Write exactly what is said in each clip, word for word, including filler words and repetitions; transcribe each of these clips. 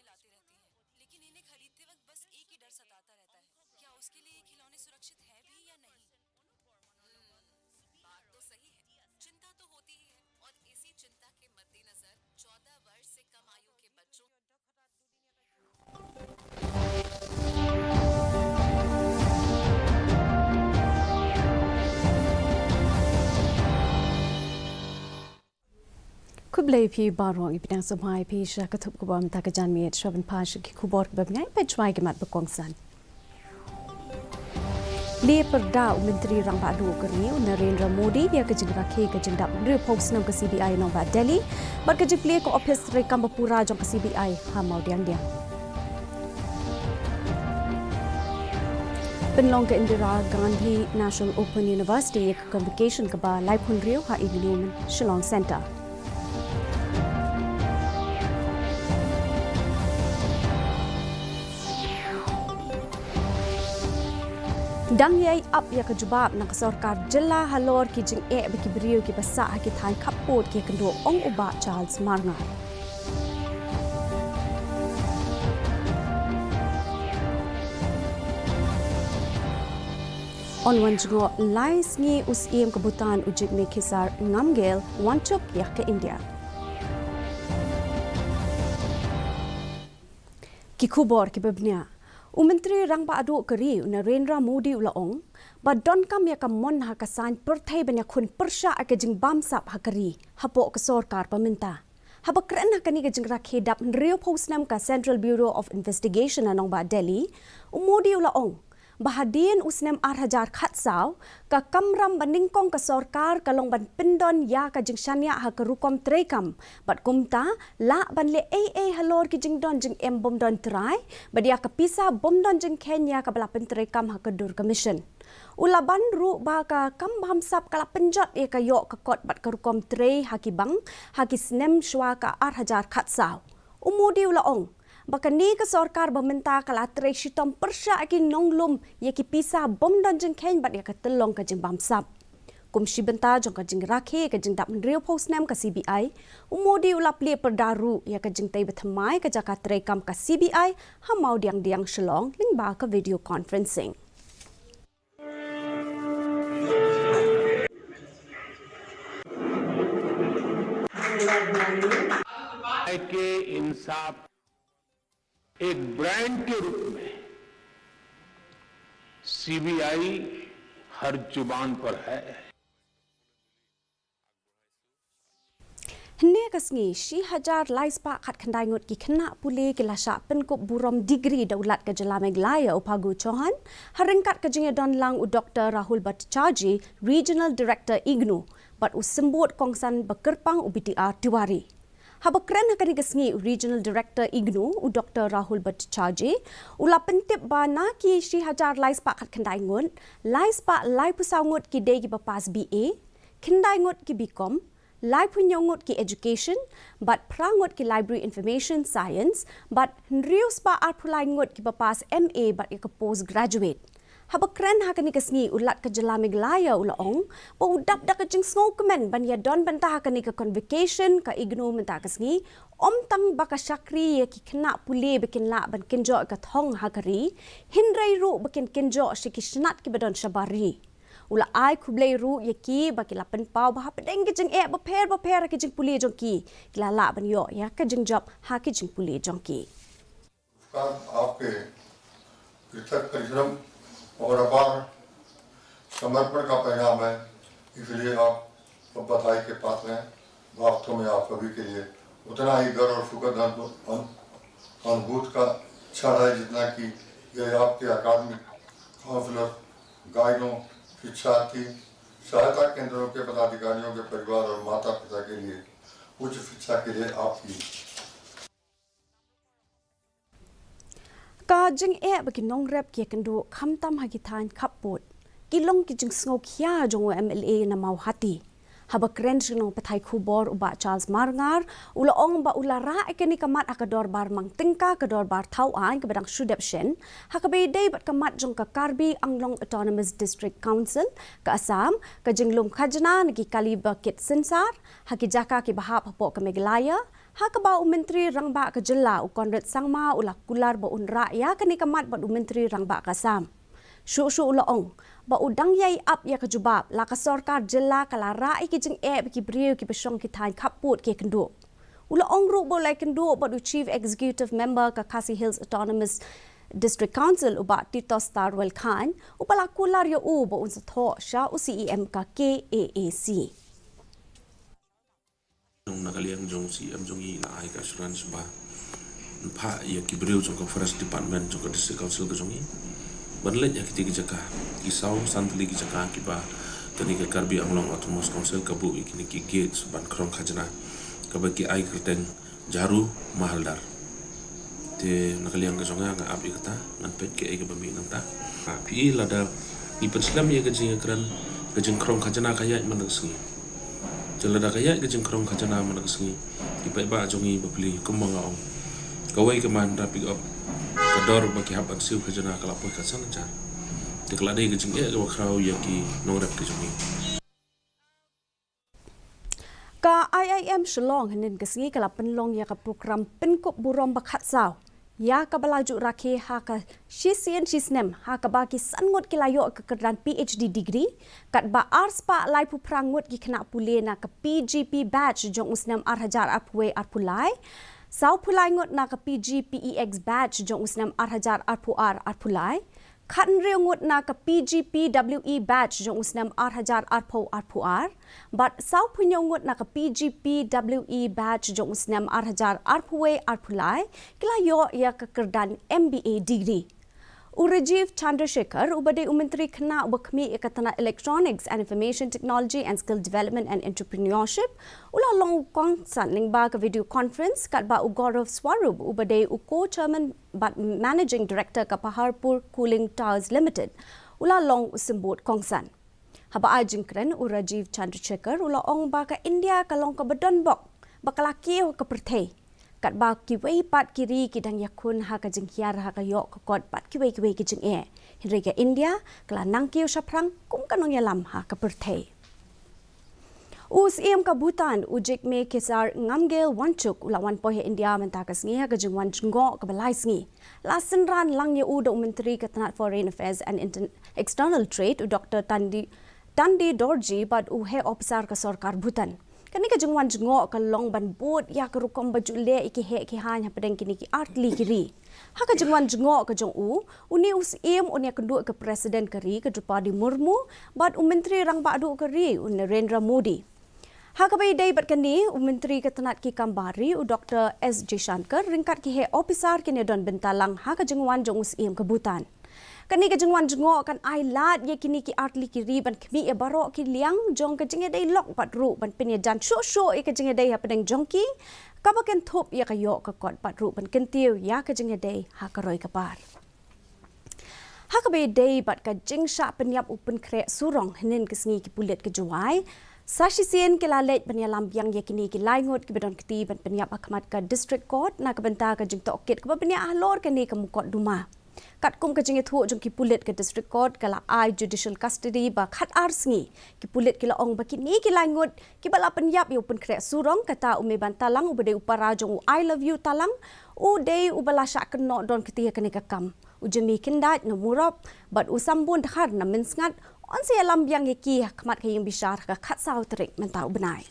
लाती रहती है, लेकिन इन्हें खरीदते वक्त बस एक ही डर सताता रहता है, क्या उसके लिए ये खिलौने सुरक्षित हैं भी या नहीं? हम्म, बात तो सही है। चिंता तो होती ही है, और इसी चिंता के मद्देनजर चौदह वर्ष से कम आयु के बच्चों Khublei phi baroh, ngi pdiang sngewbha ïa phi sha ka thup khubor mynta ka janmiet. Shuwa ban phai sha ki khubor kiba bniah, peit shwa ïa ki mat ba kongsan. Lie pyrda u Myntri Rangbah Duh ka ri u Narendra Modi ïa ka jingrakhe ka jingdap hynriewphew snem ka C B I Nongbah Delhi bad ka jingplie ka ophis treikam ba pura jong ka C B I ha Mawdiangdiang. Pynlong ka Indira Gandhi National Open University ïa ka convocation kaba laiphew hynriew ha Iglium, Shillong Centre. Dang ïai ap ïa ka jubab na ka sorkar jylla halor ki jingeh ba ki briew kiba sah ha ki thaiñ khappud ki ïakynduh, ong u Bah Charles Marngar. Yn wan jngoh lai sngi u Syiem ka Bhutan u Jigme Khesar Namgyel wan suk ïa ka India. Ki khubor kiba bniah. U Myntri Rangbah Duh ka ri u Narendra Modi u la ong ba donkam ïa ka mon ha ka saiñ pyrthei ban ïakhun pyrshah ïa ka jingbamsap ha ka ri hapoh ka sorkar ba mynta. Haba kren ha kane ka jingrakhe dap hynriewphew snem ka Central Bureau of Investigation ha Nongbah Delhi, u Modi u la ong ba hadien u snem ar hajar khatsaw, ka kamram ba nyngkong ka sorkar ka long ban pyndon ïa ka jingshaniah ha ka rukom treikam bad kumta lah ban leh ei ei halor ki jingdon jingem bym don trai bad ïa ka pisa bym don jingkheiñ ïa kaba la pyntreikam ha ka dur ka mission. U la ban ruh ba ka kam bamsap ka la pynjot ïa ka ïoh ka kot bad ka rukom trei ha ki bank ha ki snem shuwa ka ar hajar khatsaw. U Modi u la ong ba kane ka sorkar ba mynta ka la trei shitom pyrshah ïa ki nonglum ïa ki pisa bym don jingkheiñ bad ïa ka tyllong ka jingbamsap. Kum shi bynta jong ka jingrakhe ka jingdap hynriewphew snem ka C B I, u Modi u la plie pyrda ruh ïa ka jingtei ba thymmai ka jaka treikam ka C B I ha Mawdiangdiang, Shillong lyngba ka video conferencing. के इंसाफ एक ब्रांड के रूप में सीबीआई हर जुबान पर है। Hynne ka sngi, shi hajar lai spah khatkhyndai ngut ki khynnah pule ki la shah pynkup burom degree da u Lat ka jylla Meghalaya u Phagu Chauhan, ha ryngkat ka jingïadon lang u Doktor Rahul Bhattacharjee, Regional Director IGNOU, bad u symbud kongsan ba kyrpang u B T R Tiwari. Haba kren ha kane ka sngi u Regional Director IGNOU, u Doktor Rahul Bhattacharjee, u la pyntip ba na ki shi hajar lai spah khatkhyndai ngut, lai spah laiphew saw ngut ki dei kiba pass B A, khyndai ngut ki B Com, laiphew hynñiew ngut ki Education, bad phra ngut ki Library Information Science, bad hynriew spah arphew lai ngut kiba pass M A bad ïa ka Post Graduate. Haba kren ha kane ka sngi u Lat ka jylla Meghalaya u la ong ba u dap da ka jingsngewkmen ban ïadon bynta ha kane ka convocation ka IGNOU mynta ka sngi, ym tang ba ka shakri ïa ki khynnah pule ba kin lah ban kynjoh ïa ka thong ha ka ri, hynrei ruh ba kin kynjoh sha ki shnat kiba don shabar ri. U la ai khublei ruh ïa ki ba ki la pynpaw ba hapdeng ki jingeh bapher bapher ha ki jingpule jong ki, ki la lah ban ïoh ïa ka jingjop ha ki jingpule jong ki. पुरस्कार आपके पृथक परिश्रम और अपार समर्पण का परिणाम है, इसलिए आप बधाई के पात्र हैं। वास्तव में आप सभी के लिए उतना ही गर्व और सुखद अनुभूत का क्षण है, जितना कि यह आपके अकादमिक काउंसलर, गाइडों, शिक्षार्थी, सहायता केंद्रों के पदाधिकारियों के परिवार और माता पिता के लिए उच्च शिक्षा के लिए आपकी। Ka jingeh ba ki nongrep ki ïakynduh khamtam ha ki thaiñ khappud, ki long ki jingsngewkhia jong u M L A na Mawhati. Haba kren sha ki nongpathai khubor u Bah Charles Marngar, u la ong ba u la rah ïa kane ka mat ha ka dorbar mang tyngka, ka dorbar thaw aiñ kaba dang shu dep shen, ha kaba ïadei bad ka mat jong ka Karbi Anglong Autonomous District Council ka Assam, ka jinglum khajna na ki kali ba kit synsar ha ki jaka kiba hap hapoh ka Meghalaya, Ha kaba u Myntri Rangbah ka jylla u Conrad Sangma u la kular ba un rah ïa kane ka mat bad u Myntri Rangbah ka Assam. Shuh shuh u la ong ba u dang ïai ap ïa ka jubab, la ka sorkar jylla ka la rah ïa ki jingeh ba ki briew kiba shong ki thaiñ khappud ki kynduh. U la ong ruh ba u la ïakynduh bad u Chief Executive Member ka Khasi Hills Autonomous District Council u Bah Titosstarwell Chyne, uba la kular ïa u ba un sa thoh sha u C E M ka K A A C. Na ka liang jong C E M jong ngi la ai ka assurance ba yn phah ïa ki briew jong ka Forest Department jong ka District Council ka jong ngi ban leit ha kiti ki jaka, ki saw san tylli ki jaka kiba kane ka Karbi Anglong Autonomous Council ka buh ïa kine ki gates ban krong khajna, kaba ki ai kyrteng Jharu Mahaldar. Te na ka liang ka jong nga, nga ap ïa kata, ngan peit kaei kaba mih nangta. Ha, phi i lada ngi pynslem ïa ka jingkren, ka jingkrong khajna ka ïaid man la ka sngi. Te lada ka ïaid ka jingkrong khajna man la ka sngi, ki paidbah jong ngi bapli, kumba nga ong, kawei ka Mahindra pickup, ka dor ba ki hap ban siew khajna ka la poi khatsan hajar. Te ka la dei ka jingeh kaba khraw ïa ki nongrep ka jong ngi. Ka I I M Shillong hynnin ka sngi ka la pynlong ïa ka prokram pynkup burom ba khatsaw ïa kaba la ju rakhe ha ka shisien shisnem, ha kaba ki san ngut ki la ïoh ka kyrdan P H D degree, katba arspah laiphew phra ngut ki khynnah pule na ka P G P batch jong u snem ar hajar arphew wei arphew lai, sawphew lai ngut na ka P G P E X batch jong u snem ar hajar arphew ar arphew lai, khathynriew ngut na ka P G P W E batch jong u snem ar hajar arphew arphew ar, bad sawphew hynñiew ngut na ka P G P W E batch jong u snem ar hajar arphew wei arphew lai, ki la ïoh ïa ka kyrdan M B A degree. U Rajeev Chandrasekhar, uba dei u Myntri Khynnah uba khmih ïa ka tnat Electronics and Information Technology and Skill Development and Entrepreneurship, u la long u kongsan lyngba ka video conference, katba u Gaurav Swarup, uba dei u co-chairman bad managing director ka Paharpur Cooling Towers Limited, u la long u symbud kongsan. Haba ai jingkren, u Rajeev Chandrasekhar u la ong ba ka India ka long kaba donbok ba ka la kiew ha ka pyrthei, katba kiwei pat ki ri ki dang ïakhun ha ka jinghiar ha ka ïoh ka kot bad kiwei kiwei ki jingeh, hynrei ka India ka la nang kiew shaphrang kum ka nongïalam ha ka pyrthei. U Syiem ka Bhutan, u Jigme Khesar Ngamgyel Wangchuk, u la wan poi ha India mynta ka sngi ha ka jingwan jngoh kaba lai sngi. La synran lang ïa u da u Myntri ka tnat Foreign Affairs and Inter-, External Trade, u Doctor Tandi, Tandi Dorji, bad u heh ophisar ka sorkar Bhutan. Kane ka jingwan jngoh ka long ban bud ïa ka rukom ba ju leh ïa ki heh ki haiñ hapdeng kine ki artylli ki ri. Ha ka jingwan jngoh ka jong u, une u Syiem un ïakynduh ka President ka ri ka Droupadi Murmu, bad u Myntri Rangbah Duh ka ri u Narendra Modi. Ha kaba ïadei bad kane, u Myntri ka tnat ki kam bar ri, u Doctor S Jaishankar, ryngkat ki heh ophisar kin ïadon bynta lang ha ka jingwan jong u Syiem ka Bhutan. Kane ka jingwan jngoh kan ai lad ïa kine ki artylli ki ri ban khmih ïa baroh ki liang jong ka jingïadei lok bad ruh ban pynïajan shuh shuh ïa ka jingïadei hapdeng jong ki, kaba kynthup ïa ka ïoh ka kot bad ruh ban kyntiew ïa ka jingïadei ha ka roi ka par. Ha kaba ïadei bad ka jingshah pynïap u pynkhreh surong hynnin ka sngi, ki pulit ka Jowai sa shisien ki la leit ban ïalam biang ïa kine ki lai ngut kiba don kti ban pynïap ha khmat ka District Court na ka bynta ka jingtohkit kaba bniah halor kane ka mukotduma. Katkum ka jingïathuh jong ki pulit, ka District Court ka la ai judicial custody ba khatar sngi. Ki pulit ki la ong ba kine ki lai ngut kiba la pynïap ïa u pynkhreh surong, kata u Meban Talang uba dei u para jong u I Love You Talang, u dei uba la shah kynnoh don kti ha kane ka kam. U Jimmy Kyndait na Murop bad u Sambun Dkhar na Mynsngat yn sa ïalam biang ïa ki ha khmat ka ïing bishar ha ka khatsaw tarik mynta u bnai.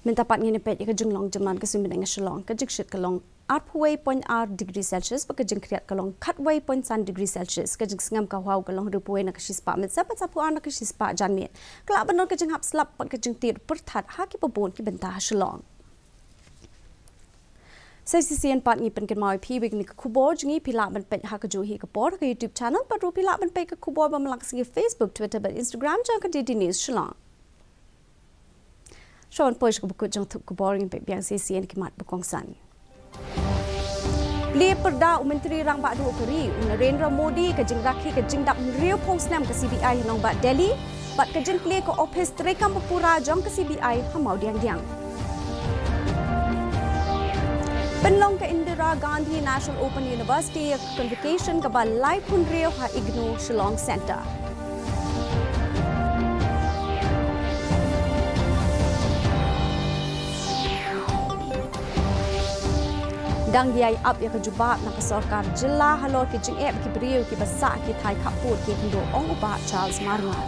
Mynta pat ngin ïa peit ïa ka jinglong jingman ka suiñ bneng ha Shillong. Ka jingshit ka long arphew wei point ar degree Celsius, bad ka jingkhriat ka long khatwei point san degree Celsius. Ka jingsngem ka hwaw ka long hynriewphew wei na ka shispah mynsiem bad saphew ar na ka shispah janmiet. Ka lah ban don ka jinghap slap bad ka jingtied pyrthat ha kiba bun ki bynta ha Shillong. Sa shisien pat ngi pynkynmaw ïa phi ba kine ki khubor jong ngi phi lah ban peit ha kajuh hi ka por ha ka YouTube channel, bad ruh phi lah ban peit ka khubor ba man la ka sngi ha Facebook, Twitter bad Instagram jong ka D D News Shillong. Shuwa ban poi sha kaba kut jong ka khubor, ngin peit biang sa shisien ki mat ba kongsan. Plie pyrda u Myntri Rangbah Duh ka ri u Narendra Modi, ka jingrakhe ka jingdap hynriewphew snem ka C B I ha nongbah Delhi, bad ka jingplie ka ophis treikam ba pura jong ka C B I ha Mawdiangdiang. Pynlong ka Indira Gandhi National Open University ïa ka convocation kaba laiphew hynriew ha IGNOU Shillong Centre. Dang ïai ap ïa ka jubab na ka sorkar jylla halor ki jingeh ki briew kiba sah ki thai khappud ki kynduh, ong u Bah Charles Marngar.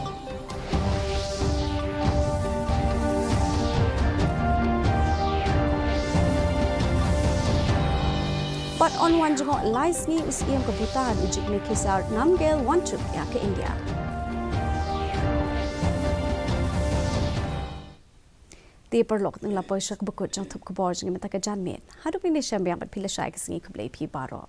Bad yn wan jngoh lai sngi u Syiem ka Bhutan u Jigme Khesar Namgyel Wangchuk ïa ka India. Te paralok, ngi la poi sha kaba kut jong thup khubor jong ngi mynta ka janmiet. Haduh mynne shem biang bad phi lashai ka sngi, khublei phi baroh.